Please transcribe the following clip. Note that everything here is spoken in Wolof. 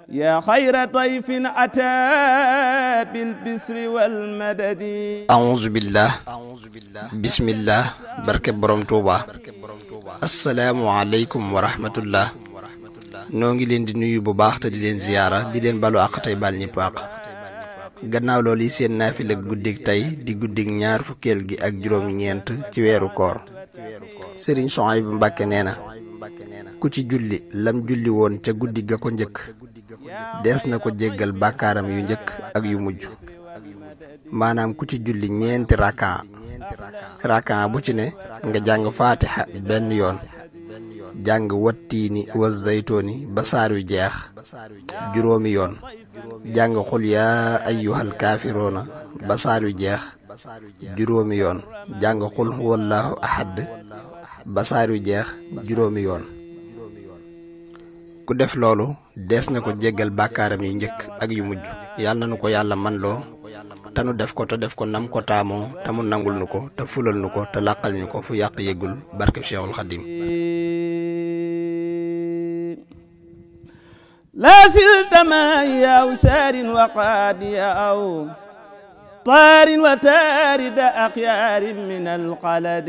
يا خير ضيف أتى بالبسر والمدد أعوذ بالله بسم الله barke borom Touba assalaamu aleykum wa rahmatullah noo ngi leen di nuyu bu baax te di leen ziyaara di leen balu àq tey bal ñëpp àq gannaaw loolu yi seen naafila guddig tey di guddig ñaar fukkeel gi ak juróom ñeent ci weeru koor Sëriñ Souhaïbou Mbacké nee na ku ci julli lam julli woon ca guddi ga ko njëkk dees na ko jéggal bàkkaaram yu njëkk ak yu mujj maanaam ku ci julli ñeenti rakan bu ci ne nga jàng faatiha benn yoon jàng wattiini wa zaytooni ba saar wi jeex juróomi yoon jàng xul yaa ayyuhal kaafiroona ba saar wi jeex juróomi yoon jàng xul huwallaahu ahad ba saar wi jeex juróomi yoon ku def loolu dees na ko jéggal bàkkaaram yu njëkk ak yu mujj yàlla na nu ko yàlla man loo te nu def ko te def ko nam ko taamoo te mu nangul nu ko te fulal nu ko te làqal ñu ko fu yàq yëggul barke Cheikhul Khadim لا زلت معي أو سار وقادي أو طار وتارد أخيار من القلد